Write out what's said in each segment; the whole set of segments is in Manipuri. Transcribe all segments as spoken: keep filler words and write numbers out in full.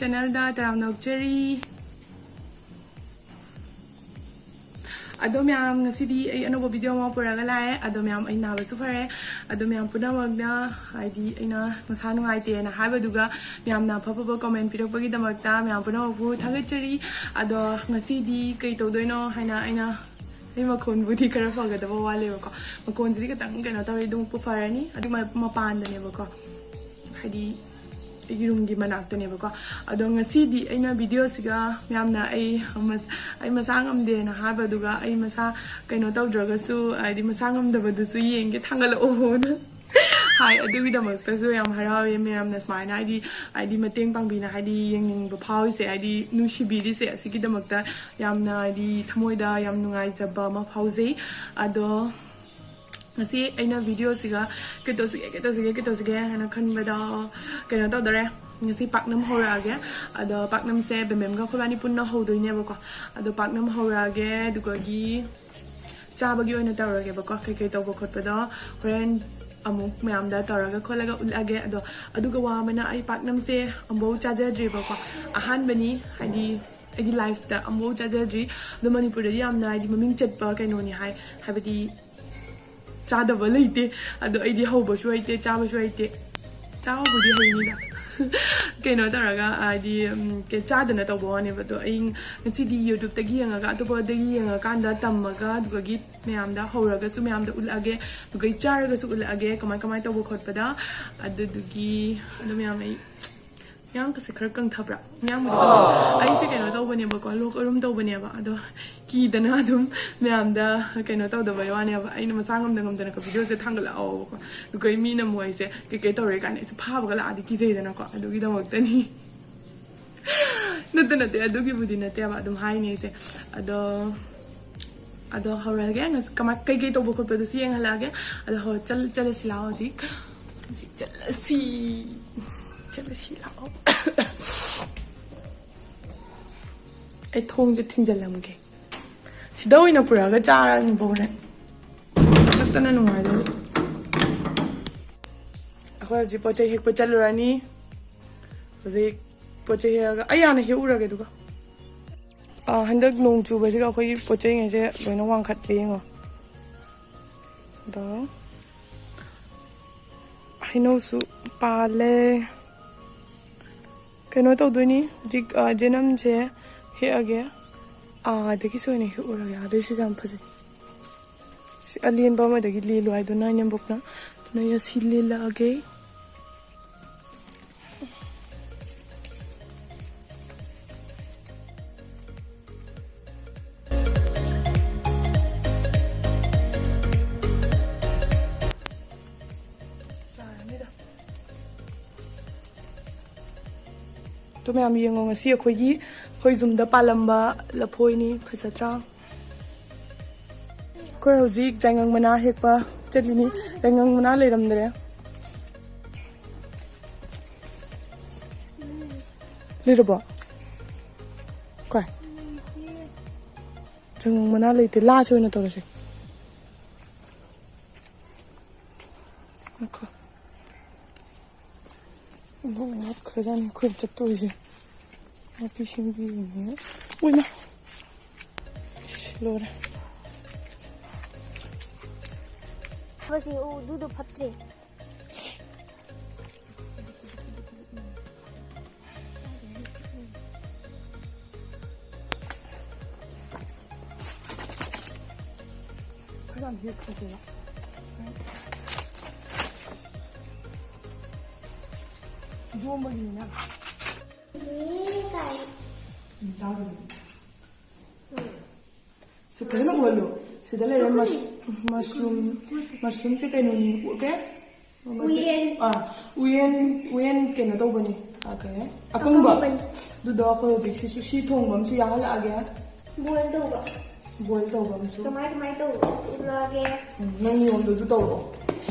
ꯆꯦꯅꯦꯜꯗ ꯇꯔꯥꯝꯅ ꯑꯣꯛꯆꯔꯤ꯫ ꯑꯗꯣ ꯃꯌꯥꯝ, ꯉꯁꯤꯗꯤ ꯑꯩ ꯑꯅꯧꯕ ꯚꯤꯗꯤꯑꯣ ꯑꯃ ꯄꯨꯔꯒ ꯂꯥꯛꯑꯦ꯫ ꯑꯗꯣ ꯃꯌꯥꯝ, ꯑꯩ ꯅꯥꯕꯁꯨ ꯐꯔꯦ꯫ ꯑꯗꯣ ꯃꯌꯥꯝ ꯄꯨꯝꯅꯃꯛꯅ, ꯍꯥꯏꯗꯤ, ꯑꯩꯅ ꯃꯁꯥ ꯅꯨꯡꯉꯥꯏꯇꯦꯅ ꯍꯥꯏꯕꯗꯨꯒ ꯃꯌꯥꯝꯅ ꯑꯐ ꯑꯐꯕ ꯀꯃꯦꯟ ꯄꯤꯔꯛꯄꯒꯤꯗꯃꯛꯇ ꯃꯌꯥꯝ ꯄꯨꯝꯅꯃꯛꯄꯨ ꯊꯥꯒꯠꯆꯔꯤ꯫ ꯑꯗꯣ ꯉꯁꯤꯗꯤ ꯀꯩ ꯇꯧꯗꯣꯏꯅꯣ ꯍꯥꯏꯅ ꯑꯩꯅ, ꯑꯩ ꯃꯈꯣꯟꯕꯨꯗꯤ ꯈꯔ ꯐꯒꯗꯕ ꯋꯥꯠꯂꯦꯕꯀꯣ, ꯃꯈꯣꯟꯁꯤꯗꯤ ꯈꯤꯇꯪ ꯀꯩꯅꯣ ꯇꯧꯔꯦ, ꯑꯗꯨꯃꯛꯄꯨ ꯐꯔꯅꯤ꯫ ꯑꯗꯨ ꯃ-, ꯃꯄꯥꯟꯗꯅꯦꯕꯀꯣ, ꯍꯥꯏꯗꯤ ꯑꯩꯒꯤ ꯔꯨꯝꯒꯤ ꯃꯅꯥꯛꯇꯅꯦꯕꯀꯣ꯫ ꯑꯗꯣ ꯉꯁꯤꯗꯤ ꯑꯩꯅ ꯚꯤꯗꯤꯑꯣꯁꯤꯒ ꯃꯌꯥꯝꯅ ꯑꯩ ꯃꯁ-, ꯑꯩ ꯃꯁꯥ ꯉꯝꯗꯦꯅ ꯍꯥꯏꯕꯗꯨꯒ ꯑꯩ ꯃꯁꯥ ꯀꯩꯅꯣ ꯇꯧꯗ꯭ꯔꯒꯁꯨ, ꯍꯥꯏꯗꯤ ꯃꯁꯥ ꯉꯝꯗꯕꯗꯨꯁꯨ ꯌꯦꯡꯒꯦ, ꯊꯥꯡꯒꯠꯂꯛꯑꯣꯅ꯫ ꯍꯥꯏ, ꯑꯗꯨꯒꯤꯗꯃꯛꯇꯁꯨ ꯌꯥꯝ ꯍꯔꯥꯎꯋꯦ ꯃꯌꯥꯝꯅ ꯁꯨꯃꯥꯏꯅ, ꯍꯥꯏꯗꯤ, ꯍꯥꯏꯗꯤ ꯃꯇꯦꯡ ꯄꯥꯡꯕꯤꯅ, ꯍꯥꯏꯗꯤ ꯌꯦꯡꯅꯤꯡꯕ ꯐꯥꯎꯔꯤꯁꯦ, ꯍꯥꯏꯗꯤ ꯅꯨꯡꯁꯤꯕꯤꯔꯤꯁꯦ, ꯑꯁꯤꯒꯤꯗꯃꯛꯇ ꯌꯥꯝꯅ, ꯍꯥꯏꯗꯤ ꯊꯃꯣꯏꯗ ꯌꯥꯝ ꯅꯨꯡꯉꯥꯏꯖꯕ ꯑꯃ ꯐꯥꯎꯖꯩ꯫ ꯑꯗꯣ ꯉꯁꯤ ꯑꯩꯅ ꯚꯤꯗꯤꯑꯣꯁꯤꯒ ꯀꯩ ꯇꯧꯁꯤꯒꯦ, ꯀꯩ ꯇꯧꯁꯤꯒꯦ, ꯀꯩ ꯇꯧꯁꯤꯒꯦ ꯍꯥꯏꯅ ꯈꯟꯕꯗ ꯀꯩꯅꯣ ꯇꯧꯗꯣꯔꯦ꯫ ꯉꯁꯤ ꯄꯥꯛꯅꯝ ꯍꯧꯔꯛꯑꯒꯦ꯫ ꯑꯗꯣ ꯄꯥꯛꯅꯝꯁꯦ ꯕꯦꯝꯕꯦꯝꯒ ꯑꯩꯈꯣꯏꯕꯥꯅꯤ ꯄꯨꯟꯅ ꯍꯧꯗꯣꯏꯅꯦꯕꯀꯣ꯫ ꯑꯗꯣ ꯄꯥꯛꯅꯝ ꯍꯧꯔꯛꯑꯒꯦ, ꯑꯗꯨꯒꯤ ꯆꯥꯕꯒꯤ ꯑꯣꯏꯅ ꯇꯧꯔꯒꯦꯕꯀꯣ꯫ ꯀꯩꯀꯩ ꯇꯧꯕ ꯈꯣꯠꯄꯗꯣ ꯍꯣꯔꯦꯟ ꯑꯃꯨꯛ ꯃꯌꯥꯝꯗ ꯇꯧꯔꯒ ꯈꯣꯠꯂꯒ ꯎꯠꯂꯛꯑꯒꯦ꯫ ꯑꯗꯣ ꯑꯗꯨꯒ ꯋꯥ ꯑꯃꯅ, ꯑꯩ ꯄꯥꯛꯅꯝꯁꯦ ꯑꯃꯨꯛꯐꯥꯎ ꯆꯥꯖꯗ꯭ꯔꯤꯕꯀꯣ, ꯑꯍꯥꯟꯕꯅꯤ, ꯍꯥꯏꯗꯤ ꯑꯩꯒꯤ ꯂꯥꯏꯐꯇ ꯑꯃꯨꯛꯐꯥꯎ ꯆꯥꯖꯗ꯭ꯔꯤ꯫ ꯑꯗꯣ ꯃꯅꯤꯄꯨꯔꯗꯗꯤ ꯌꯥꯝꯅ, ꯍꯥꯏꯗꯤ, ꯃꯃꯤꯡ ꯆꯠꯄ ꯀꯩꯅꯣꯅꯤ ꯍꯥꯏ, ꯍꯥꯏꯕꯗꯤ ꯆꯥꯗꯕ ꯂꯩꯇꯦ꯫ ꯑꯗꯣ ꯑꯩꯗꯤ ꯍꯧꯕꯁꯨ ꯍꯩꯇꯦ, ꯆꯥꯕꯁꯨ ꯍꯩꯇꯦ꯫ ꯆꯥꯕꯕꯨꯗꯤ ꯍꯩꯅꯤꯗ꯫ ꯀꯩꯅꯣ ꯇꯧꯔꯒ, ꯍꯥꯏꯗꯤ, ꯎꯝ, ꯀꯩ-, ꯆꯥꯗꯅ ꯇꯧꯕ ꯋꯥꯅꯦꯕ꯫ ꯑꯗꯣ ꯑꯩ ꯉꯁꯤꯗꯤ YouTube-ꯇꯒꯤ ꯌꯦꯡꯉꯒ, ꯑꯇꯣꯞꯄꯗꯒꯤ ꯌꯦꯡꯉꯀꯥꯟꯗ ꯇꯝꯃꯒ, ꯑꯗꯨꯒꯒꯤ ꯃꯌꯥꯝꯗ ꯍꯧꯔꯒꯁꯨ ꯃꯌꯥꯝꯗ ꯎꯠꯂꯛꯑꯒꯦ, ꯑꯗꯨꯒ ꯑꯩ ꯆꯥꯔꯒꯁꯨ ꯎꯠꯂꯛꯑꯒꯦ, ꯀꯃꯥꯏ ꯀꯃꯥꯏ ꯇꯧꯕ ꯈꯣꯠꯄꯗ꯫ ꯑꯗꯨꯗꯨꯒꯤ, ꯑꯗꯣ ꯃꯌꯥꯝ, ꯑꯩ ꯌꯥꯡꯀꯁꯦ ꯈꯔ ꯀꯪꯊꯕ꯭ꯔꯥ? ꯌꯥꯡꯕꯨꯗꯤ ꯀꯪ-, ꯑꯩꯁꯦ ꯀꯩꯅꯣ ꯇꯧꯕꯅꯦꯕꯀꯣ, ꯂꯣꯛ ꯑꯔꯨꯝ ꯇꯧꯕꯅꯦꯕ꯫ ꯑꯗꯣ ꯀꯤꯗꯅ ꯑꯗꯨꯝ ꯃꯌꯥꯝꯗ ꯀꯩꯅꯣ ꯇꯧꯗꯕꯩ ꯋꯥꯅꯦꯕ꯫ ꯑꯩꯅ ꯃꯁꯥ ꯉꯝꯗ ꯉꯝꯗꯅꯀꯣ ꯚꯤꯗꯤꯑꯣꯁꯦ ꯊꯥꯡꯒꯠꯂꯛꯑꯣꯕꯀꯣ꯫ ꯑꯗꯨꯒ ꯃꯤꯅ ꯑꯃꯨꯛ ꯑꯩꯁꯦ ꯀꯩꯀꯩ ꯇꯧꯔꯦ ꯀꯥꯏꯅ ꯑꯩꯁꯦ ꯐꯥꯕꯒ ꯂꯥꯛꯑꯗꯤ ꯀꯤꯖꯩꯗꯅꯀꯣ꯫ ꯑꯗꯨꯒꯤꯗꯃꯛꯇꯅꯤ꯫ ꯅꯠꯇꯦ, ꯅꯠꯇꯦ, ꯑꯗꯨꯒꯤꯕꯨꯗꯤ ꯅꯠꯇꯦꯕ, ꯑꯗꯨꯝ ꯍꯥꯏꯅꯤ ꯑꯩꯁꯦ꯫ ꯑꯗꯣ, ꯑꯗꯣ ꯍꯧꯔꯒꯦ꯫ ꯉꯁꯤ ꯀꯃꯥꯏ, ꯀꯩꯀꯩ ꯇꯧꯕ ꯈꯣꯠꯄꯗꯨꯁꯨ ꯌꯦꯡꯍꯜꯂꯛꯑꯒꯦ꯫ ꯑꯗꯣ ꯍꯣꯏ, ꯆꯠ-, ꯆꯠꯂꯁꯤ ꯂꯥꯛꯑꯣ ꯍꯧꯖꯤꯛ꯫ ꯍꯧꯖꯤꯛ ꯆꯠꯂꯁꯤ꯫ ꯆꯠꯂꯁꯤ ꯂꯥꯛꯑꯣ꯫ ꯑꯩ ꯊꯣꯡꯁꯦ ꯊꯤꯡꯖꯤꯜꯂꯝꯒꯦ꯫ ꯁꯤꯗ ꯑꯣꯏꯅ ꯄꯨꯔꯛꯑꯒ ꯆꯥꯔꯅꯤꯕ ꯍꯣꯔꯦꯟ꯫ ꯆꯠꯇꯅ ꯅꯨꯡꯉꯥꯏꯗꯣꯏꯅꯤ꯫ ꯑꯩꯈꯣꯏ ꯍꯧꯖꯤꯛ ꯄꯣꯠ ꯆꯩ ꯍꯦꯛꯄ ꯆꯠꯂꯨꯔꯅꯤ꯫ ꯍꯧꯖꯤꯛ ꯄꯣꯠ ꯆꯩ ꯍꯦꯛꯑꯒ ꯑꯩ ꯍꯥꯟꯅ ꯍꯦꯛꯎꯔꯒꯦ꯫ ꯑꯗꯨꯒ ꯑꯥ, ꯍꯟꯗꯛ ꯅꯣꯡ ꯆꯨꯕꯁꯤꯒ ꯑꯩꯈꯣꯏꯒꯤ ꯄꯣꯠ ꯆꯩꯉꯩꯁꯦ ꯂꯣꯏꯅ ꯋꯥꯡꯈꯠꯂꯦ, ꯌꯦꯡꯉꯣ꯫ ꯑꯗꯣ ꯍꯩꯅꯧꯁꯨ ꯄꯥꯜꯂꯦ꯫ ꯀꯩꯅꯣ ꯇꯧꯗꯣꯏꯅꯤ ꯍꯧꯖꯤꯛ, ꯑ, ꯖꯦꯅꯝꯁꯦ ꯍꯦꯛꯑꯒꯦ꯫ ꯑꯥꯗꯒꯤꯁꯨ ꯑꯣꯏꯅ ꯍꯦꯛꯎꯔꯒꯦ꯫ ꯑꯥꯗꯩꯁꯤꯁꯨ ꯌꯥꯝ ꯐꯖꯩ꯫ ꯁꯤ ꯑꯂꯦꯟꯕ ꯑꯃꯗꯒꯤ ꯂꯦꯜꯂꯨ ꯍꯥꯏꯗꯨꯅ ꯏꯅꯦꯝꯕꯣꯛꯅ꯫ ꯑꯗꯨꯅ ꯑꯩꯅ ꯁꯤ ꯂꯦꯜꯂꯛꯑꯒꯦ꯫ ꯑꯗꯣ ꯃꯌꯥꯝ ꯌꯦꯡꯉꯣ, ꯉꯁꯤ ꯑꯩꯈꯣꯏꯒꯤ, ꯑꯩꯈꯣꯏ ꯌꯨꯝꯗ ꯄꯥꯜꯂꯝꯕ ꯂꯐꯣꯏꯅꯤ꯫ ꯐꯖꯗ꯭ꯔꯥ? ꯑꯩꯈꯣꯏ ꯍꯧꯖꯤꯛ ꯌꯥꯏꯉꯪ ꯃꯅꯥ ꯍꯦꯛꯄ ꯆꯠꯂꯤꯅꯤ꯫ ꯌꯥꯏꯉꯪ ꯃꯅꯥ ꯂꯩꯔꯝꯗ꯭ꯔꯦ꯫ ꯂꯩꯔꯕꯣ? ꯀꯥꯏ? ꯌꯥꯏꯉꯪ ꯃꯅꯥ ꯂꯩꯇꯦ꯫ ꯂꯥꯁꯦ ꯑꯣꯏꯅ ꯇꯧꯔꯁꯦ꯫ ꯉꯥꯏꯈꯣ꯫ ꯑꯣꯟꯊꯣꯛꯅ ꯋꯥꯠꯈ꯭ꯔꯖꯥꯠꯅꯤ ꯑꯩꯈꯣꯏꯅ ꯆꯠꯇꯣꯏꯁꯦ꯫ ꯅꯥꯄꯤ ꯁꯤꯡꯕꯤꯅꯦ꯫ ꯎꯏꯃ! ꯏꯁ, ꯂꯣꯏꯔꯦ꯫ ꯊꯕꯛꯁꯤ ꯎꯗꯨꯗꯣ ꯐꯠꯇ꯭ꯔꯦ꯫ ꯈꯔ ꯌꯥꯝ ꯍꯦꯛꯈ꯭ꯔꯁꯦꯕ꯫ ꯌꯣꯝꯕꯒꯤꯅꯤꯅ꯫ ꯎꯝ, ꯆꯥꯔꯨꯔꯦ꯫ ꯁꯤ ꯐꯖꯅ ꯎꯍꯜꯂꯨ꯫ ꯁꯤꯗ ꯂꯩꯔꯦ ꯃꯁ-, ꯃꯁꯔꯨꯝ, ꯃꯁꯔꯨꯝꯁꯦ ꯀꯩꯅꯣꯅꯤ, ꯎ-, ꯀꯩ? ꯎꯌꯦꯟ꯫ ꯑꯥ, ꯎꯌꯦꯟ, ꯎꯌꯦꯟ ꯀꯩꯅꯣ ꯇꯧꯕꯅꯤ꯫ ꯑꯥ, ꯀꯩ ꯍꯥꯏ? ꯑꯀꯪꯕ꯫ ꯑꯀꯪꯕꯅꯤ꯫ ꯑꯗꯨꯗꯣ ꯑꯩꯈꯣꯏ ꯍꯧꯖꯤꯛ ꯁꯤꯁꯨ ꯁꯤ ꯊꯣꯡꯕ ꯑꯃꯁꯨ ꯌꯥꯎꯍꯜꯂꯛꯑꯒꯦ꯫ ꯕꯣꯏꯜ ꯇꯧꯕ꯫ ꯕꯣꯏꯜ ꯇꯧꯕ ꯑꯃꯁꯨ꯫ ꯀꯃꯥꯏ, ꯀꯃꯥꯏ ꯇꯧꯕ? ꯎꯠꯂꯛꯑꯒꯦ꯫ ꯎꯝ, ꯅꯪ ꯅꯤꯌꯣꯝꯗꯣ ꯑꯗꯨ ꯇꯧꯔꯣ꯫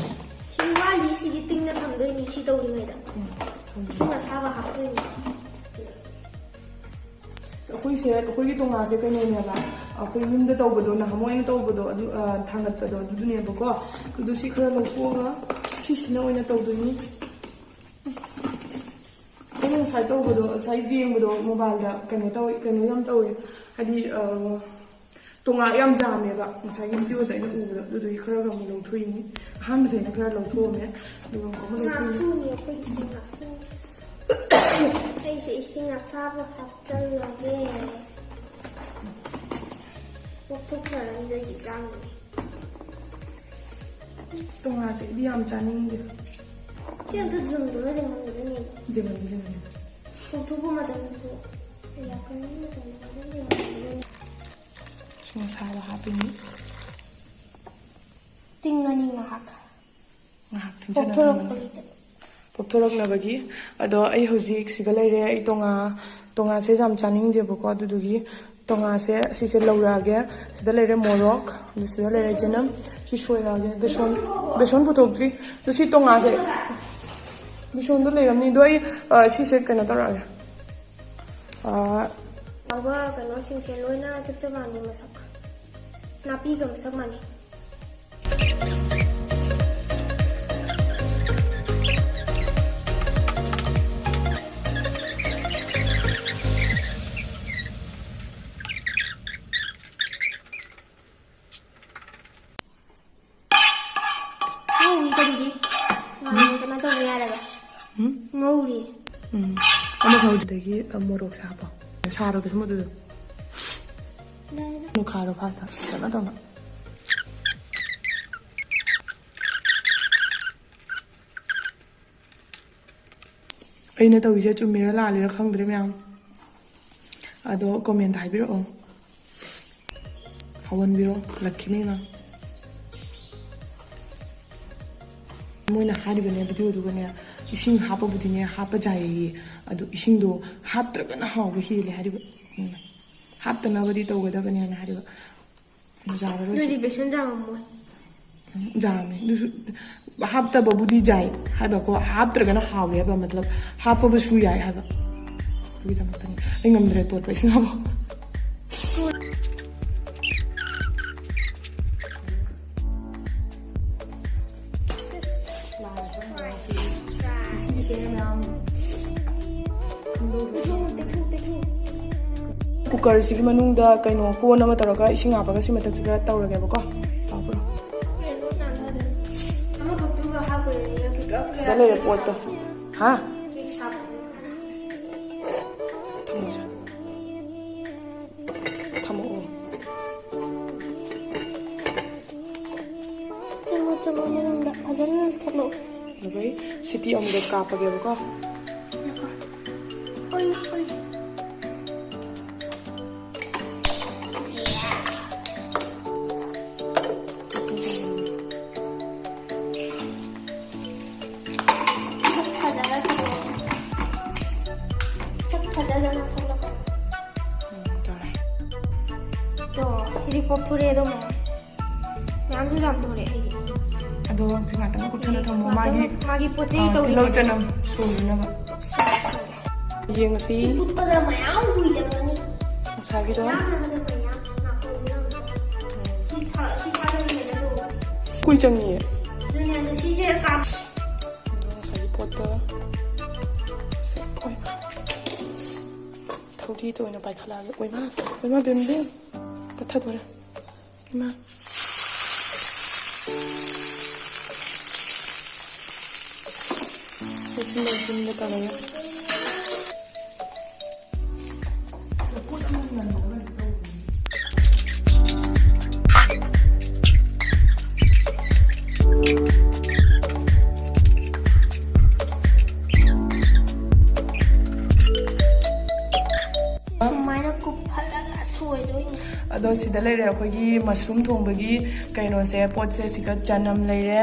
ꯁꯤ ꯋꯥꯠꯂꯤ, ꯁꯤꯗꯤ ꯇꯤꯡꯅ ꯊꯝꯗꯣꯏꯅꯤ, ꯁꯤ ꯇꯧꯔꯤꯉꯩꯗ꯫ ꯎꯝ, ꯊꯝꯃꯣ꯫ ꯏꯁꯤꯡ ꯑꯁꯥꯕ ꯍꯥꯞꯇꯣꯏꯅꯤ꯫ ꯑꯩꯈꯣꯏꯁꯦ, ꯑꯩꯈꯣꯏꯒꯤ ꯇꯣꯉꯥꯟꯁꯦ ꯀꯩꯅꯣꯅꯦꯕ, ꯑꯩꯈꯣꯏ ꯌꯨꯝꯗ ꯇꯧꯕꯗꯣ, ꯅꯍꯥꯟꯃꯨꯛ ꯑꯩꯅ ꯇꯧꯕꯗꯣ, ꯑꯗꯨ, ꯑ, ꯊꯥꯡꯒꯠꯄꯗꯣ, ꯑꯗꯨꯗꯨꯅꯦꯕꯀꯣ꯫ ꯑꯗꯨ ꯁꯤ ꯈꯔ ꯂꯧꯊꯣꯛꯑꯒ ꯁꯤꯁꯤꯅ ꯑꯣꯏꯅ ꯇꯧꯗꯣꯏꯅꯤ꯫ ꯀꯩꯅꯣ ꯉꯁꯥꯏ ꯇꯧꯕꯗꯣ, ꯉꯁꯥꯏ ꯌꯦꯡꯕꯗꯣ ꯃꯣꯕꯥꯏꯜꯗ ꯀꯩꯅꯣ ꯇꯧꯋꯤ, ꯀꯩꯅꯣ ꯌꯥꯝ ꯇꯧꯋꯤ, ꯍꯥꯏꯗꯤ, ꯑ, ꯇꯣꯉꯥꯟ ꯌꯥꯝ ꯌꯥꯝꯃꯦꯕ ꯉꯁꯥꯏꯒꯤ ꯚꯤꯗꯤꯑꯣꯗ ꯑꯩꯅ ꯎꯕꯗꯣ, ꯑꯗꯨꯗꯨꯒꯤ ꯈꯔꯒ ꯑꯃꯨꯛ ꯂꯧꯊꯣꯛꯏꯅꯤ꯫ ꯑꯍꯥꯟꯕꯗ ꯑꯩꯅ ꯈꯔ ꯂꯧꯊꯣꯛꯑꯝꯃꯦ, ꯑꯗꯨꯒ ꯑꯃꯨꯛ ꯑꯃ ꯂꯧꯊꯣꯛꯏꯅꯤ꯫ ꯉꯥꯁꯨꯅꯤ ꯑꯩꯈꯣꯏꯒꯤꯁꯦ, ꯉꯥꯁꯨ꯫ ꯑꯩꯁꯦ ꯏꯁꯤꯡ ꯑꯁꯥꯕ ꯍꯥꯞꯆꯜꯂꯒꯦ꯫ ꯄꯣꯛꯊꯣꯛꯆꯔꯅꯤ ꯅꯣꯏꯒꯤ ꯆꯥꯡꯗꯨꯅꯤ꯫ ꯇꯣꯉꯥꯁꯦ ꯑꯩꯗꯤ ꯌꯥꯝ ꯆꯥꯅꯤꯡꯗꯦ꯫ ꯁꯤ ꯑꯝꯇ ꯖꯨꯝꯗꯨꯅ ꯌꯦꯡꯍꯟꯒꯗꯣꯏꯅꯦ꯫ ꯌꯦꯡꯍꯟꯒꯗꯣꯏꯅꯦ꯫ ꯄꯣꯛꯊꯣꯛꯄ ꯃꯇꯝꯗꯁꯨ ꯂꯥꯛꯀꯅꯤ ꯃꯇꯝꯗ ꯑꯗꯨꯝ ꯌꯦꯡꯍꯟꯒꯗꯣꯏꯅꯦ꯫ ꯏꯁꯤꯡ ꯑꯁꯥꯕ ꯍꯥꯞꯄꯤꯅꯤ꯫ ꯇꯤꯡꯉꯅꯤ ꯉꯥꯏꯍꯥꯛ꯫ ꯉꯥꯏꯍꯥꯛ ꯊꯦꯡꯖꯤꯟꯅ ꯊꯝꯃꯅꯤ꯫ ꯄꯣꯛꯊꯣꯔꯛꯄꯒꯤꯗ꯫ ꯄꯣꯛꯊꯣꯔꯛꯅꯕꯒꯤ꯫ ꯑꯗꯣ ꯑꯩ ꯍꯧꯖꯤꯛ ꯁꯤꯗ ꯂꯩꯔꯦ꯫ ꯑꯩ ꯇꯣꯉꯥ, ꯇꯣꯉꯥꯁꯦ ꯌꯥꯝ ꯆꯥꯅꯤꯡꯗꯦꯕꯀꯣ, ꯑꯗꯨꯗꯨꯒꯤ ꯇꯣꯉꯥꯁꯦ ꯁꯤꯁꯦ ꯂꯧꯔꯛꯑꯒꯦ꯫ ꯁꯤꯗ ꯂꯩꯔꯦ ꯃꯣꯔꯣꯛ, ꯑꯗꯨ ꯁꯤꯗ ꯂꯩꯔꯦ ꯆꯅꯝ꯫ ꯁꯤ ꯁꯣꯏꯔꯛꯑꯒꯦ꯫ ꯕꯦꯁꯣꯟ, ꯕꯦꯁꯣꯟ ꯄꯨꯊꯣꯛꯇ꯭ꯔꯤ꯫ ꯑꯗꯣ ꯁꯤ ꯇꯣꯉꯥꯁꯦ, ꯕꯦꯁꯣꯟꯗꯣ ꯂꯩꯔꯝꯅꯤ꯫ ꯑꯗꯣ ꯑꯩ, ꯑ, ꯁꯤꯁꯦ ꯀꯩꯅꯣ ꯇꯧꯔꯛꯑꯒꯦ꯫ ꯑ, ꯌꯥꯎꯕ ꯀꯩꯅꯣꯁꯤꯡꯁꯦ ꯂꯣꯏꯅ ꯆꯞ ꯆꯞ ꯃꯥꯟꯅꯩ ꯃꯁꯛ꯫ ꯅꯥꯄꯤꯒ ꯃꯁꯛ ꯃꯥꯟꯅꯩ꯫ ꯉꯧꯔꯤ ꯀꯔꯤꯒꯤ? ꯉꯥꯏ, ꯀꯩꯅꯣ ꯇꯧꯕ ꯌꯥꯔꯕ? ꯎꯝ? ꯉꯧꯔꯤ꯫ ꯎꯝ꯫ ꯑꯃ ꯍꯧꯖꯤꯛꯇꯒꯤ ꯃꯣꯔꯣꯛꯁꯦ ꯍꯥꯞꯄꯣ꯫ ꯁꯥꯔꯣ ꯀꯩꯁꯨ ꯃꯗꯨꯗꯣ꯫ ꯌꯥꯔꯦꯗ꯫ ꯅꯨꯈꯥꯏꯔꯣ ꯐꯥꯁꯇ꯫ ꯀꯩꯅꯣ ꯇꯧꯅ꯫ ꯑꯩꯅ ꯇꯧꯔꯤꯁꯦ ꯆꯨꯝꯃꯤꯔ ꯂꯥꯜꯂꯤꯔ ꯈꯪꯗ꯭ꯔꯦ ꯃꯌꯥꯝ꯫ ꯑꯗꯣ comment ꯍꯥꯏꯕꯤꯔꯛꯑꯣ꯫ ꯍꯧꯍꯟꯕꯤꯔꯣ, ꯂꯛꯈꯤꯃꯤ ꯃꯦꯝ꯫ ꯃꯣꯏꯅ ꯍꯥꯏꯔꯤꯕꯅꯦ, ꯚꯤꯗꯤꯑꯣꯗꯨꯒꯅꯦ, ꯏꯁꯤꯡ ꯍꯥꯞꯄꯕꯨꯗꯤꯅꯦ, ꯍꯥꯞꯄ ꯌꯥꯏꯌꯦ꯫ ꯑꯗꯨ ꯏꯁꯤꯡꯗꯣ ꯍꯥꯞꯇ꯭ꯔꯒꯅ ꯍꯥꯎꯕ ꯍꯦꯜꯂꯦ ꯍꯥꯏꯔꯤꯕ꯫ ꯎꯝ꯫ ꯍꯥꯞꯇꯅꯕꯗꯤ ꯇꯧꯒꯗꯕꯅꯦꯅ ꯍꯥꯏꯔꯤꯕ꯫ ꯌꯥꯔꯔꯣꯏ ꯁꯤ꯫ ꯅꯣꯏꯗꯤ ꯕꯦꯁꯟ ꯌꯥꯝꯃꯝꯃꯣꯏ꯫ ꯌꯥꯝꯃꯦ꯫ ꯑꯗꯨꯁꯨ ꯍꯥꯞꯇꯕꯕꯨꯗꯤ ꯌꯥꯏ ꯍꯥꯏꯕꯀꯣ, ꯍꯥꯞꯇ꯭ꯔꯒꯅ ꯍꯥꯎꯋꯦ ꯍꯥꯏꯕ, ꯃꯇꯂꯕ ꯍꯥꯞꯄꯕꯁꯨ ꯌꯥꯏ ꯍꯥꯏꯕ꯫ ꯑꯗꯨꯒꯤꯗꯃꯛꯇꯅꯤ꯫ ꯑꯩ ꯉꯝꯗ꯭ꯔꯦ ꯇꯣꯠꯄ, ꯏꯁꯤꯡ ꯍꯥꯞꯄꯣ꯫ ꯉꯁꯤꯒꯤꯁꯦ ꯃꯌꯥꯝ ꯀꯨꯀꯔꯁꯤꯒꯤ ꯃꯅꯨꯡꯗ ꯀꯩꯅꯣ ꯀꯣꯟ ꯑꯃ ꯇꯧꯔꯒ ꯏꯁꯤꯡ ꯍꯥꯞꯄꯒ ꯁꯤ ꯃꯊꯛꯁꯤꯗ ꯇꯧꯔꯒꯦꯕꯀꯣ꯫ ꯇꯧꯕ꯭ꯔꯣ? ꯑꯃꯈꯛꯇꯨꯒ ꯍꯥꯞꯄꯣꯏꯅꯦ, ꯀꯦꯛ ꯁꯤꯗ ꯂꯩꯔꯦ ꯄꯣꯠꯇꯣ꯫ ꯍꯥ? ꯀꯦꯛ ꯁꯥꯕ꯫ ꯊꯝꯃꯣꯁꯦ꯫ ꯊꯝꯃꯛꯑꯣ꯫ ꯆꯪꯉꯣ, ꯆꯪꯉꯣ, ꯃꯅꯨꯡꯗ ꯐꯖꯅ ꯊꯝꯃꯣ꯫ ꯑꯗꯨꯒ ꯁꯤꯇꯤ ꯑꯃꯨꯛꯀ ꯀꯥꯞꯄꯒꯦꯕꯀꯣ꯫ ꯑꯣꯏ, ꯑꯣꯏ꯫ ꯁꯛ ꯐꯖꯅ ꯊꯣꯛꯂꯛꯑꯣ꯫ ꯁꯛ ꯐꯖꯗꯅ ꯊꯣꯛꯂꯛꯀꯅꯨ꯫ ꯎꯝ, ꯇꯧꯔꯦ꯫ ꯇꯣ, ꯍꯧꯖꯤꯛ ꯄꯣꯠ ꯊꯣꯔꯛꯑꯦ ꯑꯗꯣ ꯃꯌꯥꯝ꯫ ꯃꯌꯥꯝꯁꯨ ꯌꯥꯝ ꯊꯣꯔꯛꯑꯦ ꯑꯩꯒꯤ꯫ ꯑꯗꯣ ꯍꯧꯖꯤꯛ ꯉꯥꯛꯇꯪ ꯀꯨꯞꯁꯜꯂ ꯊꯝꯃꯣ꯫ ꯃꯥꯒꯤ, ꯉꯥꯛꯇꯪ ꯃꯥꯒꯤ ꯄꯣꯠ ꯆꯩ ꯑ, ꯇꯧꯔꯤꯉꯩꯗ꯫ ꯇꯤꯜꯍꯧ ꯆꯅꯝ ꯁꯣꯏꯅꯕ꯫ ꯁꯣꯏ, ꯁꯣꯏ꯫ ꯌꯦꯡꯉꯁꯤ꯫ ꯁꯤ ꯐꯨꯠꯄꯗ ꯃꯌꯥꯝ ꯀꯨꯏ ꯆꯪꯒꯅꯤ꯫ ꯉꯁꯥꯏꯒꯤꯗꯣ꯫ ꯃꯌꯥꯝ ꯑꯃꯗ ꯃꯌꯥꯝ ꯅꯥꯀꯣꯡꯗꯨꯅ ꯑꯃꯨꯛꯇ꯫ ꯁꯤ ꯊꯥ-, ꯁꯤ ꯊꯥꯗꯔꯤꯉꯩꯗ ꯂꯣꯏꯔꯦ꯫ ꯀꯨꯏ ꯆꯪꯉꯤꯌꯦ꯫ ꯑꯗꯨꯅꯦ, ꯑꯗꯣ ꯁꯤꯁꯦ ꯀꯥꯝ- ꯑꯗꯣ ꯉꯁꯥꯏꯒꯤ ꯄꯣꯠꯇꯣ ꯁꯦ, ꯑꯣꯏꯃꯥ꯫ ꯊꯧꯔꯤꯗ ꯑꯣꯏꯅ ꯄꯥꯏꯈꯠꯂꯛꯑꯒꯦ꯫ ꯑꯣꯏꯃꯥ, ꯑꯣꯏꯃꯥ, ꯕꯦꯝꯕꯦꯝ꯫ ꯄꯠꯊꯗꯣꯔꯦ꯫ ꯏꯃꯥ꯫ ꯁꯤ ꯁꯤꯟꯕ ꯁꯤꯟꯕ ꯇꯧꯔꯒ꯫ ꯁꯨꯃꯥꯏꯅ ꯀꯨꯞꯍꯜꯂꯒ ꯁꯣꯏꯗꯣꯏꯅꯦ꯫ ꯑꯗꯣ ꯁꯤꯗ ꯂꯩꯔꯦ ꯑꯩꯈꯣꯏꯒꯤ ꯃꯁꯔꯨꯝ ꯊꯣꯡꯕꯒꯤ ꯀꯩꯅꯣꯁꯦ, ꯄꯣꯠꯁꯦ꯫ ꯁꯤꯗ ꯆꯅꯝ ꯂꯩꯔꯦ,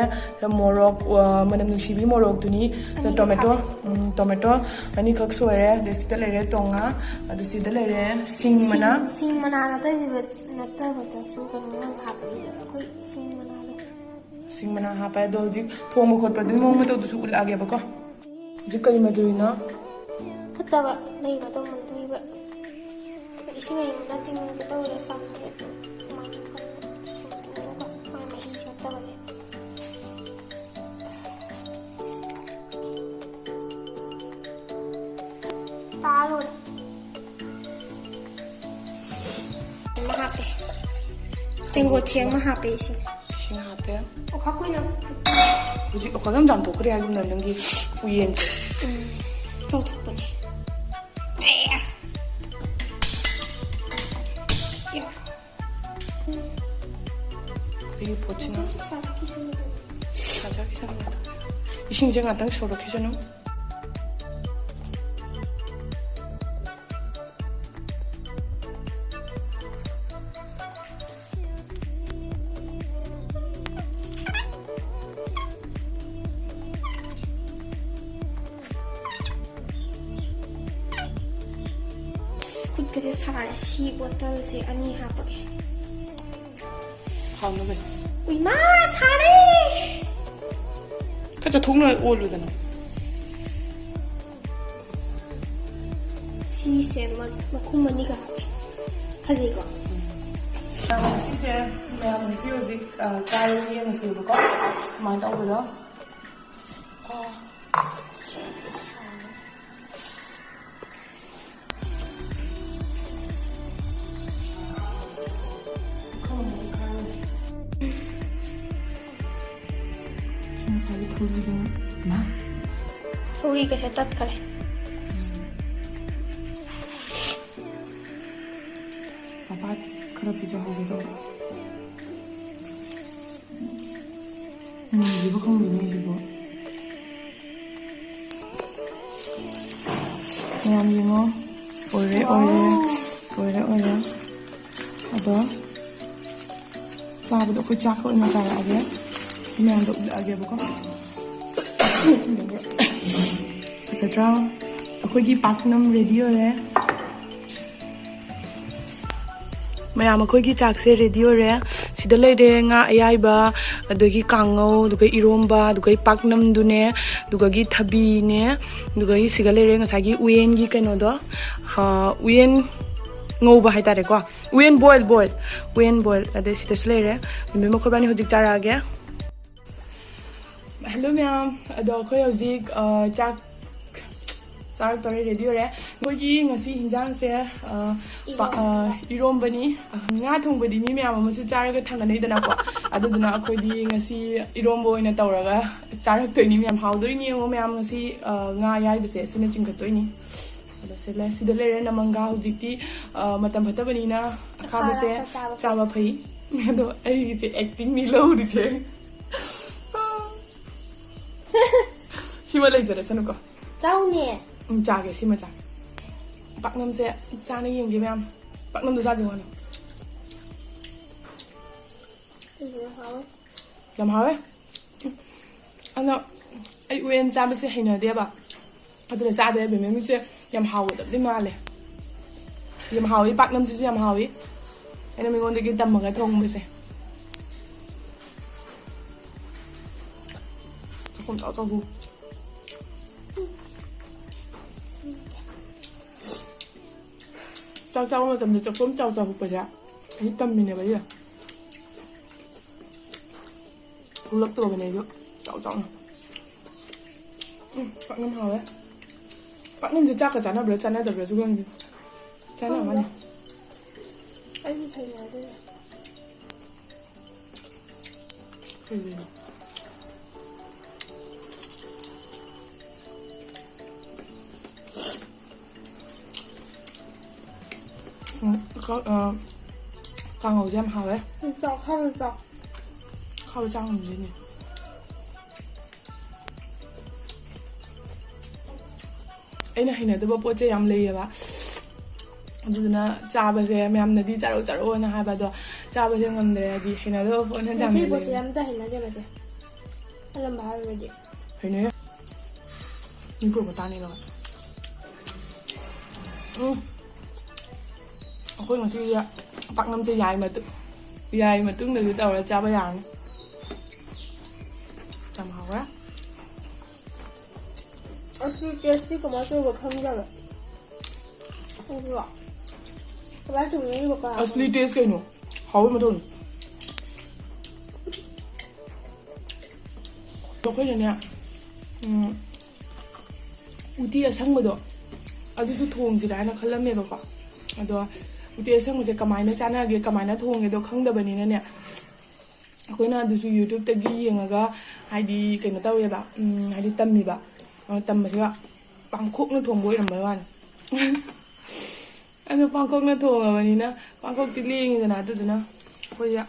ꯃꯣꯔꯣꯛ, ꯑ, ꯃꯅꯝ ꯅꯨꯡꯁꯤꯕꯤ ꯃꯣꯔꯣꯛꯇꯨꯅꯤ, ꯑꯗ ꯑꯅꯤꯈꯛ ꯇꯣꯃꯦꯇꯣ, ꯍꯥꯞꯄꯦ꯫ ꯎꯝ, ꯇꯣꯃꯦꯇꯣ ꯑꯅꯤꯈꯛ ꯁꯣꯏꯔꯦ꯫ ꯑꯗ ꯁꯤꯗ ꯂꯩꯔꯦ ꯇꯣꯉꯥ, ꯑꯗ ꯁꯤꯗ ꯂꯩꯔꯦ ꯁꯤꯡ ꯃꯅꯥ꯫ ꯁꯤꯡ, ꯁꯤꯡ ꯃꯅꯥ ꯅꯠꯇꯕꯤꯗ, ꯅꯠꯇꯕꯗꯁꯨ ꯀꯩꯅꯣ ꯍꯥꯞꯄꯤꯕ ꯑꯩꯈꯣꯏ ꯁꯤꯡ ꯃꯅꯥꯗꯣ꯫ ꯁꯤꯡ ꯃꯅꯥ ꯍꯥꯞꯄꯦ꯫ ꯑꯗꯣ ꯍꯧꯖꯤꯛ ꯊꯣꯡꯕ ꯈꯣꯠꯄꯗꯨꯒꯤ ꯃꯑꯣꯡ ꯃꯇꯧꯗꯨꯁꯨ ꯎꯠꯂꯛꯑꯒꯦꯕꯀꯣ꯫ ꯍꯧꯖꯤꯛ ꯀꯔꯤ ꯃꯇꯧꯔꯤꯅꯣ? ꯐꯠꯇꯕ ꯂꯩꯕꯗꯣ ꯃꯟꯊꯣꯛꯏꯕ꯫ ꯏꯁꯤꯡ ꯑꯏꯪꯕꯅ ꯇꯤꯡꯒꯦ ꯇꯧꯔꯦ, ꯆꯥꯝꯊꯣꯛꯑꯦ꯫ ꯁꯨꯃꯥꯏꯅ ꯀꯟꯅ ꯁꯨꯝꯇꯣꯛꯑꯒ ꯃꯥꯏ ꯃꯍꯤ ꯆꯠꯇꯕꯁꯦ꯫ ꯇꯥ ꯂꯣꯏꯔꯦ꯫ ꯑꯃ ꯍꯥꯞꯄꯦ꯫ ꯇꯦꯡꯀꯣꯠꯁꯦ ꯑꯃ ꯍꯥꯞꯄꯦ ꯏꯁꯤꯡ꯫ ꯏꯁꯤꯡ ꯍꯥꯞꯄꯦ꯫ ꯑꯣ, ꯈꯔ ꯀꯨꯏꯅ꯫ ꯍꯧꯖꯤꯛ ꯑꯩꯈꯣꯏ ꯑꯗꯨꯝ ꯆꯥꯝꯊꯣꯛꯈ꯭ꯔꯦ ꯍꯥꯏꯒꯨꯝꯅ ꯅꯪꯒꯤ ꯎꯌꯦꯟꯁꯦ꯫ ꯆꯥꯎꯊꯣꯛꯄꯅꯦ꯫ ꯑꯦ꯫ ꯑꯩꯒꯤ ꯄꯣꯠꯁꯤꯅ ꯁꯥꯖꯈꯤꯁꯅꯨ꯫ ꯏꯁꯤꯡꯁꯦ ꯉꯥꯛꯇꯪ ꯁꯧꯔꯛꯈꯤꯁꯅꯨ꯫ ꯈꯨꯠꯀꯁꯦ ꯁꯥꯔꯦ꯫ ꯁꯤ ꯕꯣꯇꯜꯁꯦ ꯑꯅꯤ ꯍꯥꯞꯄꯒꯦ꯫ ꯍꯥꯎꯅꯕ꯫ ꯎꯏꯃꯥ, ꯁꯥꯔꯦ꯫ ꯈꯔ ꯆꯠꯊꯣꯛꯅ ꯑꯣꯜꯂꯨꯗꯅ꯫ ꯁꯤꯁꯦ ꯃ-, ꯃꯈꯨꯝ ꯑꯅꯤꯒ ꯍꯥꯞꯄꯦ꯫ ꯐꯖꯩꯀꯣ? ꯁꯤꯁꯦ ꯃꯌꯥꯝ ꯉꯁꯤ ꯍꯧꯖꯤꯛ, ꯑ, ꯆꯥꯔꯒ ꯌꯦꯡꯉꯁꯦꯕꯀꯣ, ꯀꯃꯥꯏꯅ ꯇꯧꯕꯗꯣ꯫ ꯑ, ꯁꯤꯁꯦ ꯁꯥꯔꯦ꯫ ꯉꯁꯥꯏꯒꯤ ꯊꯧꯔꯤꯗꯣ꯫ ꯃꯥ꯫ ꯊꯧꯔꯤꯒꯁꯦ ꯇꯠꯈꯔꯦ꯫ ꯃꯄꯥ ꯈꯔ ꯄꯤꯖꯍꯧꯒꯦ ꯇꯧꯕ꯫ ꯅꯨꯡꯁꯤꯕ ꯈꯪꯗꯦ ꯃꯤꯁꯤꯕꯨ꯫ ꯃꯌꯥꯝ ꯌꯦꯡꯉꯣ꯫ ꯑꯣꯏꯔꯦ, ꯑꯣꯏꯔꯦ꯫ ꯑꯣꯏꯔꯦ, ꯑꯣꯏꯔꯦ꯫ ꯑꯗꯣ ꯆꯥꯕꯗꯣ ꯑꯩꯈꯣꯏ ꯆꯥꯛꯀ ꯑꯣꯏꯅ ꯆꯥꯔꯛꯑꯒꯦ꯫ ꯃꯌꯥꯝꯗꯣ ꯎꯠꯂꯛꯑꯒꯦꯕꯀꯣ꯫ ꯐꯖꯗ꯭ꯔꯥ? ꯑꯩꯈꯣꯏꯒꯤ ꯄꯥꯛꯅꯝ ready ꯑꯣꯏꯔꯦ꯫ ꯃꯌꯥꯝ, ꯑꯩꯈꯣꯏꯒꯤ ꯆꯥꯛꯁꯦ ready ꯑꯣꯏꯔꯦ꯫ ꯁꯤꯗ ꯂꯩꯔꯦ ꯉꯥ ꯑꯌꯥꯏꯕ, ꯑꯗꯒꯤ ꯀꯥꯡꯉꯧ, ꯑꯗꯨꯒ ꯏꯔꯣꯝꯕ, ꯑꯗꯨꯒ ꯄꯥꯛꯅꯝꯗꯨꯅꯦ, ꯑꯗꯨꯒꯒꯤ ꯊꯕꯤꯅꯦ, ꯑꯗꯨꯒ ꯁꯤꯒ ꯂꯩꯔꯦ ꯉꯁꯥꯏꯒꯤ ꯎꯌꯦꯟꯒꯤ ꯀꯩꯅꯣꯗꯣ, ꯑ, ꯎꯌꯦꯟ ꯉꯧꯕ ꯍꯥꯏꯇꯥꯔꯦꯀꯣ꯫ ꯎꯌꯦꯟ boil, boil, ꯎꯌꯦꯟ boil꯫ ꯑꯗꯩ ꯁꯤꯗꯁꯨ ꯂꯩꯔꯦ꯫ ꯃꯦꯝ, ꯑꯩꯈꯣꯏꯕꯥꯅꯤ ꯍꯧꯖꯤꯛ ꯆꯥꯔꯛꯑꯒꯦ꯫ Hello ꯃꯌꯥꯝ, ꯑꯗꯣ ꯑꯩꯈꯣꯏ ꯍꯧꯖꯤꯛ, ꯑ, ꯆꯥꯛ ꯆꯥꯔꯛꯇꯧꯔꯦ, ꯔꯦꯗꯤ ꯑꯣꯏꯔꯦ꯫ ꯑꯩꯈꯣꯏꯒꯤ ꯉꯁꯤ ꯍꯤꯟꯖꯥꯡꯁꯦ, ꯑ, ꯄ-, ꯑ, ꯏꯔꯣꯝꯕꯅꯤ꯫ ꯉꯥ ꯊꯣꯡꯕꯗꯤ ꯃꯤ ꯃꯌꯥꯝ ꯑꯃꯁꯨ ꯆꯥꯔꯒ ꯊꯥꯡꯒꯠꯅꯩꯗꯅꯀꯣ꯫ ꯑꯗꯨꯗꯨꯅ ꯑꯩꯈꯣꯏꯗꯤ ꯉꯁꯤ ꯏꯔꯣꯝꯕ ꯑꯣꯏꯅ ꯇꯧꯔꯒ ꯆꯥꯔꯛꯇꯣꯏꯅꯤ ꯃꯌꯥꯝ꯫ ꯍꯥꯎꯗꯣꯏꯅꯤ ꯌꯦꯡꯉꯣ ꯃꯌꯥꯝ, ꯉꯁꯤ, ꯑ, ꯉꯥ ꯑꯌꯥꯏꯕꯁꯦ ꯁꯤꯅ ꯆꯤꯡꯈꯠꯇꯣꯏꯅꯤ꯫ ꯑꯗꯣ ꯁꯤ ꯂꯩ-, ꯁꯤꯗ ꯂꯩꯔꯦ ꯅꯃꯪꯒꯥ꯫ ꯍꯧꯖꯤꯛꯇꯤ, ꯑ, ꯃꯇꯝ ꯐꯠꯇꯕꯅꯤꯅ ꯑꯈꯥꯕꯁꯦ ꯈꯥꯔꯒ ꯆꯥꯕ ꯆꯥꯕ ꯐꯩ꯫ ꯑꯗꯣ ꯑꯩꯒꯤꯁꯦ ꯑꯦꯛꯇꯤꯡꯅꯤ ꯂꯧꯔꯤꯁꯦ꯫ ꯁꯤꯃ ꯂꯩꯖꯔꯁꯅꯨꯀꯣ꯫ ꯆꯥꯎꯅꯦ꯫ ꯎꯝ, ꯆꯥꯒꯦ, ꯁꯤꯃ ꯆꯥꯒꯦ꯫ ꯄꯥꯛꯅꯝꯁꯦ ꯆꯥꯅ ꯌꯦꯡꯒꯦ ꯃꯌꯥꯝ꯫ ꯄꯥꯛꯅꯝꯗꯣ ꯆꯥꯗꯦ ꯋꯥꯅ꯫ ꯎꯝ, ꯍꯥꯎꯋꯦ꯫ ꯌꯥꯝ ꯍꯥꯎꯋꯦ꯫ ꯑꯗꯣ ꯑꯩ ꯎꯌꯦꯟ ꯆꯥꯕꯁꯦ ꯍꯩꯅꯗꯦꯕ꯫ ꯑꯗꯨꯅ ꯆꯥꯗꯦ꯫ ꯕꯦꯝꯕꯦꯝꯒꯤꯁꯦ ꯌꯥꯝ ꯍꯥꯎꯒꯗꯕꯗꯤ ꯃꯥꯜꯂꯦ꯫ ꯌꯥꯝ ꯍꯥꯎꯋꯤ, ꯄꯥꯛꯅꯝꯁꯤꯁꯨ ꯌꯥꯝ ꯍꯥꯎꯋꯤ꯫ ꯑꯩꯅ ꯃꯤꯉꯣꯟꯗꯒꯤ ꯇꯝꯃꯒ ꯊꯣꯡꯕꯁꯦ꯫ ꯆꯥꯛꯈꯨꯝ ꯆꯥꯎ ꯆꯥꯎꯕꯨ꯫ ꯆꯥꯛ ꯆꯥꯕ ꯃꯇꯝꯗ ꯆꯥꯛꯈꯨꯝ ꯆꯥꯎ ꯆꯥꯎ ꯍꯨꯞꯄꯁꯦ ꯑꯩ ꯇꯝꯃꯤꯅꯦꯕ ꯑꯩꯁꯦ꯫ ꯍꯨꯜꯂꯛꯇ꯭ꯔꯕꯅꯦ ꯑꯩꯁꯨ ꯆꯥꯎ ꯆꯥꯎꯅ꯫ ꯎꯝ, ꯄꯥꯛꯅꯝ ꯍꯥꯎꯋꯦ꯫ ꯄꯥꯛꯅꯝꯁꯦ ꯆꯥꯛꯀ ꯆꯥꯟꯅꯕ꯭ꯔꯥ ꯆꯥꯟꯅꯗꯕ꯭ꯔꯥꯁꯨ ꯈꯪꯗꯦ꯫ ꯆꯥꯟꯅꯕꯅꯦ꯫ ꯑꯩꯗꯤ ꯍꯩꯅꯗꯦ꯫ ꯀꯩꯒꯤꯅꯣ? ꯎꯝ, ꯀ-, ꯑ, ꯀꯥꯡꯍꯧꯁꯦ ꯌꯥꯝ ꯍꯥꯎꯋꯦ꯫ ꯎꯝ, ꯆꯥꯎ, ꯈꯥꯕ ꯆꯥꯎ꯫ ꯈꯥꯕ ꯆꯥ ꯉꯝꯗꯦꯅꯦ꯫ ꯑꯩꯅ ꯍꯩꯅꯗꯕ ꯄꯣꯠꯁꯦ ꯌꯥꯝ ꯂꯩꯌꯦꯕ꯫ ꯑꯗꯨꯗꯨꯅ ꯆꯥꯕꯁꯦ ꯃꯌꯥꯝꯅꯗꯤ "ꯆꯥꯔꯛꯑꯣ, ꯆꯥꯔꯛꯑꯣꯅ" ꯍꯥꯏꯕ, ꯑꯗꯣ ꯆꯥꯕꯁꯦ ꯉꯝꯗ꯭ꯔꯦ, ꯍꯥꯏꯗꯤ ꯍꯩꯅꯗꯕ ꯄꯣꯠꯅ ꯉꯁꯤ ꯌꯥꯝꯅ ꯄꯣꯠꯁꯦ ꯂꯩꯌꯦꯕ꯫ ꯑꯝꯇ ꯍꯩꯅꯗꯦꯕꯁꯦ꯫ ꯑꯂꯝꯕ ꯍꯥꯏꯔꯨꯔꯗꯤ꯫ ꯍꯩꯅꯩ꯫ ꯃꯤ ꯄꯨꯔꯛꯄ ꯇꯥꯅꯤꯕ꯫ ꯎꯝ꯫ ꯑꯩꯈꯣꯏ ꯉꯁꯤ ꯄꯥꯛꯅꯝꯁꯦ ꯌꯥꯏ ꯃꯇꯨꯡ, ꯌꯥꯏ ꯃꯇꯨꯡꯗꯁꯨ ꯇꯧꯔ ꯆꯥꯕ ꯌꯥꯔꯅꯤ꯫ ꯌꯥꯝ ꯍꯥꯎꯔꯦ꯫ ꯑꯁꯤ ꯇꯦꯁꯇꯤ ꯀꯃꯥꯏꯅ ꯇꯧꯕ ꯈꯪꯗꯕ꯫ ꯑꯗꯨꯒ ꯀꯃꯥꯏꯅ ꯇꯧꯕꯅꯣ ꯀꯅꯥ ꯑꯁꯂꯤ ꯈꯪꯕ? ꯇꯦꯁ ꯀꯩꯅꯣ? ꯍꯥꯎꯕ ꯃꯊꯧꯅꯤ꯫ ꯑꯩꯈꯣꯏꯅꯅꯦ, ꯎꯝ, ꯎꯇꯤ ꯑꯁꯪꯕꯗꯣ ꯑꯗꯨꯁꯨ ꯊꯣꯡꯁꯤꯔꯥ ꯍꯥꯏꯅ ꯈꯜꯂꯝꯃꯦꯕꯀꯣ꯫ ꯑꯗꯣ ꯎꯇꯤ ꯑꯁꯪꯕꯁꯦ ꯀꯃꯥꯏꯅ ꯆꯥꯟꯅꯒꯦ, ꯀꯃꯥꯏꯅ ꯊꯣꯡꯒꯦꯗꯣ ꯈꯪꯗꯕꯅꯤꯅꯅꯦ, ꯑꯩꯈꯣꯏꯅ ꯑꯗꯨꯁꯨ YouTube-ꯇꯒꯤ ꯌꯦꯡꯉꯒ ꯍꯥꯏꯗꯤ ꯀꯩꯅꯣ ꯇꯧꯋꯦꯕ, ꯎꯝ, ꯍꯥꯏꯗꯤ ꯇꯝꯃꯤꯕ꯫ ꯑ, ꯇꯝꯕꯁꯤꯒ ꯄꯥꯡꯈꯣꯛꯅ ꯊꯣꯡꯕ ꯑꯣꯏꯔꯝꯕꯩ ꯋꯥꯅꯤ꯫ ꯑꯗꯣ ꯄꯥꯡꯈꯣꯛꯅ ꯊꯣꯡꯉꯕꯅꯤꯅ ꯄꯥꯡꯈꯣꯛꯇꯤ ꯂꯦꯡꯉꯤꯗꯅ, ꯑꯗꯨꯗꯨꯅ ꯑꯩꯈꯣꯏꯁꯦ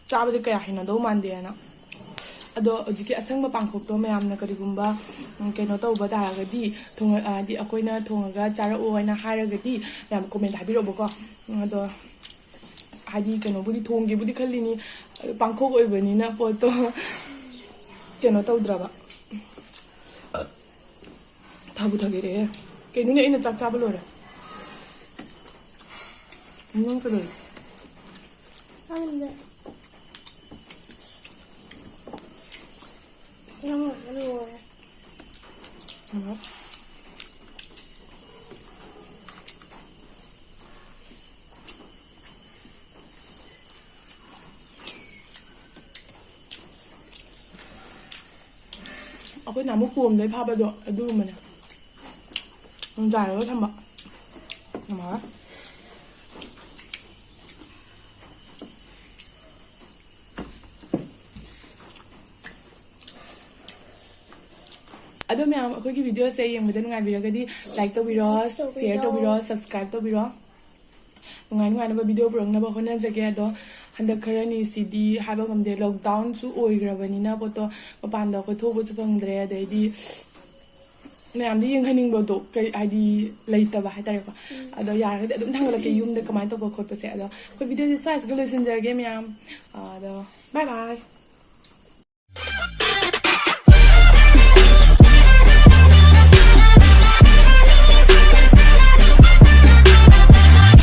ꯆꯥꯕꯁꯦ ꯀꯌꯥ ꯍꯩꯅꯗꯧ ꯃꯥꯟꯗꯦꯅ꯫ ꯑꯗꯣ ꯍꯧꯖꯤꯛꯀꯤ ꯑꯁꯪꯕ ꯄꯥꯡꯈꯣꯛꯇꯣ ꯃꯌꯥꯝꯅ ꯀꯔꯤꯒꯨꯝꯕ, ꯎꯝ, ꯀꯩꯅꯣ ꯇꯧꯕ ꯇꯥꯔꯒꯗꯤ, ꯊꯣꯡꯉ-, ꯍꯥꯏꯗꯤ ꯑꯩꯈꯣꯏꯅ ꯊꯣꯡꯉꯒ ꯆꯥꯔꯛꯑꯣ ꯍꯥꯏꯅ ꯍꯥꯏꯔꯒꯗꯤ ꯃꯌꯥꯝ comment ꯍꯥꯏꯕꯤꯔꯛꯑꯣꯕꯀꯣ꯫ ꯎꯝ, ꯑꯗꯣ ꯍꯥꯏꯗꯤ ꯀꯩꯅꯣꯕꯨꯗꯤ ꯊꯣꯡꯒꯦꯕꯨꯗꯤ ꯈꯜꯂꯤꯅꯤ, ꯑꯗꯣ ꯄꯥꯡꯈꯣꯛ ꯑꯣꯏꯕꯅꯤꯅ ꯄꯣꯠꯇꯣ ꯀꯩꯅꯣ ꯇꯧꯗ꯭ꯔꯕ꯫ ꯊꯥꯕꯨ ꯊꯥꯒꯠꯂꯛꯑꯦ꯫ ꯀꯩꯅꯣꯅꯦ, ꯑꯩꯅ ꯆꯥꯛ ꯆꯥꯕ ꯂꯣꯏꯔꯦ꯫ ꯅꯪ ꯀꯩꯗꯧꯔꯤ? ꯈꯪꯗꯦ꯫ ꯅꯪ ꯂꯣꯏꯔꯦ꯫ ꯍꯜꯂꯣ꯫ ꯑꯩꯈꯣꯏꯅ ꯑꯃꯨꯛ ꯀꯣꯝꯗꯩ ꯐꯥꯕꯗꯣ ꯑꯗꯨꯒꯨꯝꯕꯅꯦ꯫ ꯌꯥꯏꯔꯒ ꯊꯝꯕ꯫ ꯉꯝꯃꯔꯣꯏ꯫ ꯑꯗꯣ ꯃꯌꯥꯝ, ꯑꯩꯈꯣꯏꯒꯤ video-ꯁꯦ ꯌꯦꯡꯕꯗ ꯅꯨꯡꯉꯥꯏꯕꯤꯔꯒꯗꯤ like ꯇꯧꯕꯤꯔꯣ, share ꯇꯧꯕꯤꯔꯣ, subscribe ꯇꯧꯕꯤꯔꯣ꯫ ꯅꯨꯡꯉꯥꯏ ꯅꯨꯡꯉꯥꯏꯅꯕ video ꯄꯨꯔꯛꯅꯕ ꯍꯣꯠꯅꯖꯒꯦ꯫ ꯑꯗꯣ ꯍꯟꯗꯛ ꯈꯔꯅꯤꯁꯤꯗꯤ ꯍꯥꯏꯕ ꯉꯝꯗꯦ, lockdown-ꯁꯨ ꯑꯣꯏꯈ꯭ꯔꯕꯅꯤꯅ ꯄꯣꯠꯇꯣ ꯃꯄꯥꯟꯗ ꯑꯩꯈꯣꯏ ꯊꯣꯛꯄꯁꯨ ꯐꯪꯗ꯭ꯔꯦ, ꯑꯗꯩꯗꯤ ꯃꯌꯥꯝꯗ ꯌꯦꯡꯍꯟꯅꯤꯡꯕꯗꯣ ꯀꯔꯤ, ꯍꯥꯏꯗꯤ ꯂꯩꯇꯕ ꯍꯥꯏꯇꯥꯔꯦꯀꯣ꯫ ꯑꯗꯣ ꯌꯥꯔꯒꯗꯤ ꯑꯗꯨꯝ ꯊꯥꯡꯒꯠꯂꯛꯀꯦ ꯌꯨꯝꯗ ꯀꯃꯥꯏꯅ ꯇꯧꯕ ꯈꯣꯠꯄꯁꯦ꯫ ꯑꯗꯣ ꯑꯩꯈꯣꯏ video-ꯁꯦ ꯁ꯭ꯋꯥꯏꯁꯤꯒ ꯂꯣꯏꯁꯤꯟꯖꯔꯒꯦ ꯃꯌꯥꯝ꯫ ꯑꯗꯣ bye bye꯫